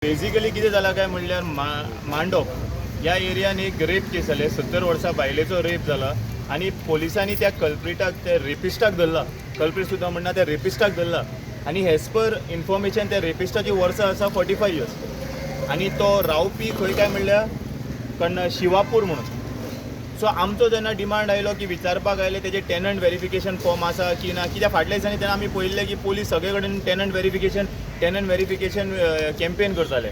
Basically कितें जालां काय म्हणल्यार मांडोप ह्या एरियान एक रेप केस जाले. 70 वर्सां बायलेचो रेप जाला आनी पोलिसांनी त्या कल्प्रिटाक, त्या रेपिस्टाक धरला. कल्प्रीट सुद्दां म्हणना, त्या रेपिस्टाक धरला. आनी एज पर इन्फॉर्मेशन त्या रेपिस्टाची वर्सां आसा 45 इयर्स आनी तो रावपी खंय काय म्हणल्यार कन्न शिवापूर म्हणून. सो आमचो जेन्ना डिमांड आयलो की विचारपाक आयले तेजे टेनंट वेरिफिकेशन फॉर्म आसा की ना, कित्याक फाटल्या दिसांनी तेन्ना आमी पळयल्लें की पोलीस सगळे कडेन tenant verification campaign करताले.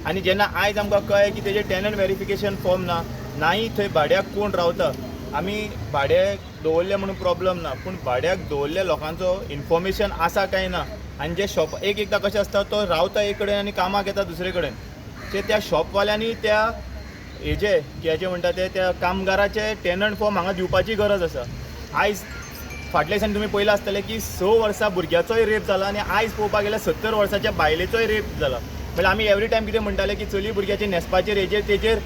आनी जेन्ना आयज आमकां कळ्ळें की तेजे टेनंट वेरिफिकेशन फॉर्म ना, नाय थंय भाड्याक कोण रावता. आमी भाड्याक दवरले म्हणून प्रॉब्लम ना, पूण भाड्याक दवरल्या लोकांचो इन्फॉर्मेशन आसा काय ना. आनी जे शॉप एक एकदां कशें आसता, तो रावता एक कडेन आनी कामाक येता दुसरे कडेन. ते त्या शॉपवाल्यांनी त्या हेजे कित्याचें म्हणटा ते त्या कामगाराचे टेनंट फॉर्म हांगा दिवपाची गरज आसा. आयज फाटल्या दिसांनी तुमी पळयलां आसतलें की 6 वर्सां भुरग्याचोय रेप जाला आनी आयज पळोवपाक गेल्यार 70 वर्साच्या बायलेचोय रेप जाला. म्हणल्यार आमी एवरी टायम कितें म्हणटाले की चली भुरग्याचे न्हेसपाचेर हेजेर तेजेर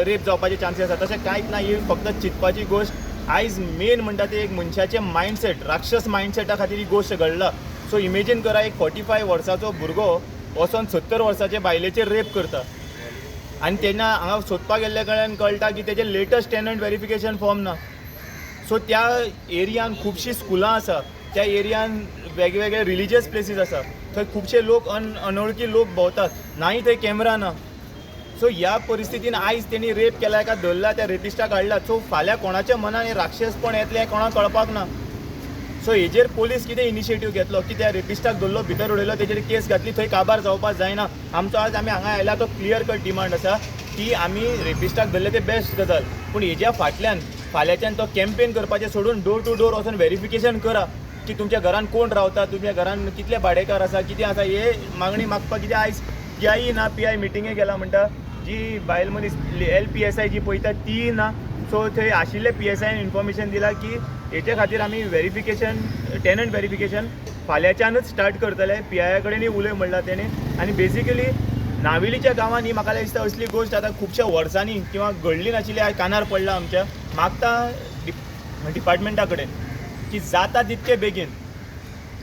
रेप जावपाचे चान्सीस आसा, तशें कांयच ना. ही फक्त चिंतपाची गोश्ट. आयज मेन म्हणटा ते एक मनशाचें मायंडसेट, राक्षस मायंडसेटा खातीर ही गोश्ट घडला. सो इमेजीन करा, एक 45 वर्साचो भुरगो वचोन 70 वर्साचे बायलेचेर रेप करता आनी तेन्ना हांगा सोदपाक गेल्ल्या कडेन कळटा की तेजे लेटस्ट टेनंट वेरिफिकेशन फॉर्म ना. सो त्या एरियान खुबशीं स्कुलां आसा, त्या एरियान वेगवेगळे रिलिजियस प्लेसीस आसा, थंय खुबशे लोक अनवळखी लोक भोंवतात, नाय थंय कॅमरा ना. सो ह्या परिस्थितीन आयज तेणी रेप केला, एका धरला, त्या रेपिस्टाक हाडला. सो फाल्यां कोणाच्या मनान हें राक्षसपण येतलें हें कोणाक कळपाक ना. सो हेजेर पोलीस कितें इनिशिएटीव घेतलो की त्या रेपिस्टाक धरलो, भितर उडयलो, तेजेर केस घातली, थंय काबार जावपाक जायना. आमचो आज आमी हांगा आयला तो क्लियर कट डिमांड आसा की आमी रेपिस्टाक धरले ते बेस्ट गजाल, पूण हेज्या फाटल्यान फाल्यांच्यान तो कॅम्पेन करपाचें सोडून डोर टू डोर वचून वेरिफिकेशन करा की तुमच्या घरान कोण रावता, तुमच्या घरान कितले भाडेकार आसा, कितें आसा, हे मागणी मागपाक. कितें आयज पी I ना, पी I मिटिंगे गेला म्हणटा. जी बायल मनीस एल पी एस I जी पळयता ती ना. सो थंय आशिल्ले पी एस आयन इन्फॉर्मेशन दिला की हेचे खातीर आमी वेरिफिकेशन, टेनंट वेरिफिकेशन फाल्यांच्यानूच स्टार्ट करतले. पी आया कडेनूय उलय म्हणला तेणें. आनी बेसिकली नावेलीच्या गांवांनी म्हाका दिसता असली गोश्ट आतां खुबश्या वर्सांनी किंवा घडली नाशिल्ली, आयज कानार पडला आमच्या. मागता डिपार्टमेंटा कडेन की जाता तितके बेगीन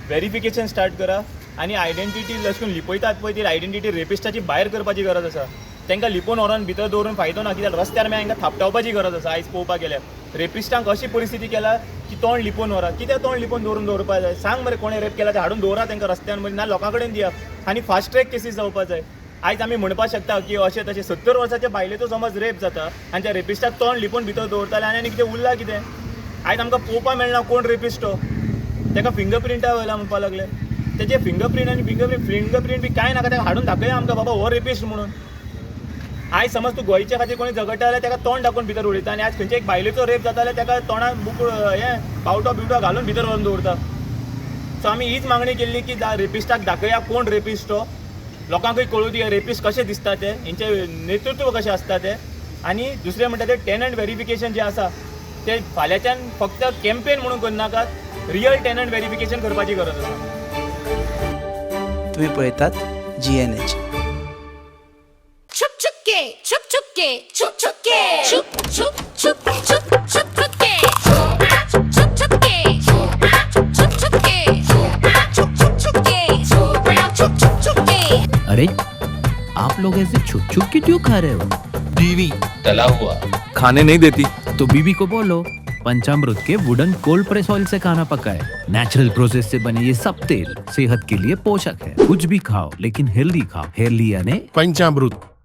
वेरिफिकेशन स्टार्ट करा आनी आयडेंटिटी अशें करून लिपयतात पळय ती आयडेंटिटी रेपिस्टाची भायर करपाची गरज आसा. तांकां लिपोवन व्हरोन भितर दवरून फायदो ना, कित्याक रस्त्यार मागीर हांकां थापटावपाची गरज आसा. आयज पळोवपाक गेल्यार रेपिस्टांक अशी परिस्थिती केला की तोंड लिपोवन व्हरा. कित्याक तोंड लिपोवन दवरून दवरपाक जाय? सांग मरे कोणें रेप केला ते, हाडून दवरा तांकां रस्त्यार मदीं, ना लोकां कडेन दिया. आनी फास्ट ट्रॅक केसीस जावपाक जाय. आयज आमी म्हणपाक शकता की अशें तशें 70 वर्साच्या बायलेचो समज रेप जाता आनी त्या रेपिस्टाक तोंड लिपोवन भितर दवरताले आनी कितें उरला कितें? आयज आमकां पळोवपाक मेळना कोण रेपिस्ट तो. ताका फिंगर प्रिंटा वयला म्हणपाक लागले. तेजे फिंगर प्रिंट आनी फिंगर प्रिंट बी कांय नाका, ताका हाडून दाखया आमकां बाबा हो रेपिस्ट म्हणून. आयज समज तूं गोंयच्या खातीर कोणी झगडटा जाल्यार ताका तोंड दाखोवन भितर उडयता आनी आज खंयच्या एक बायलेचो रेप जाता जाल्यार ताका तोंडाक बुक हें बावटो बिवटो घालून भितर व्हरून दवरता. सो आमी हीच मागणी केल्ली की रेपिस्टाक दाखया कोण रेपिस्ट तो, लोकांकूय कळूं दी रेपिस्ट कशें दिसता ते, हेंचें नेतृत्व कशें आसता तें. आनी दुसरें म्हणटा ते टेनंट वेरिफिकेशन जें आसा ते फाल्यांच्यान फक्त कॅम्पेन म्हणून करनाकात, रियल टेनंट वेरिफिकेशन करपाची गरज आसा. तुम्ही पळयतात जी एन एच. छुप छुप के, छुप छुप के, छुप छुप के, छुप छुप छुप छुप छुप छुप के, छुप छुप छुप के, छुप छुप के, छुप छुप छुप के, छुप छुप छुप के. अरे, आप लोग ऐसे छुप छुप के क्यों खा रहे हो? बीवी तला हुआ खाने नहीं देती. तो बीबी को बोलो पंचामृत के वुडन कोल्ड प्रेस ऑयल से खाना पकाए. नेचुरल प्रोसेस से बने ये सब तेल सेहत के लिए पोषक है. कुछ भी खाओ, लेकिन हेल्दी खाओ. हेल्दी यानी पंचामृत.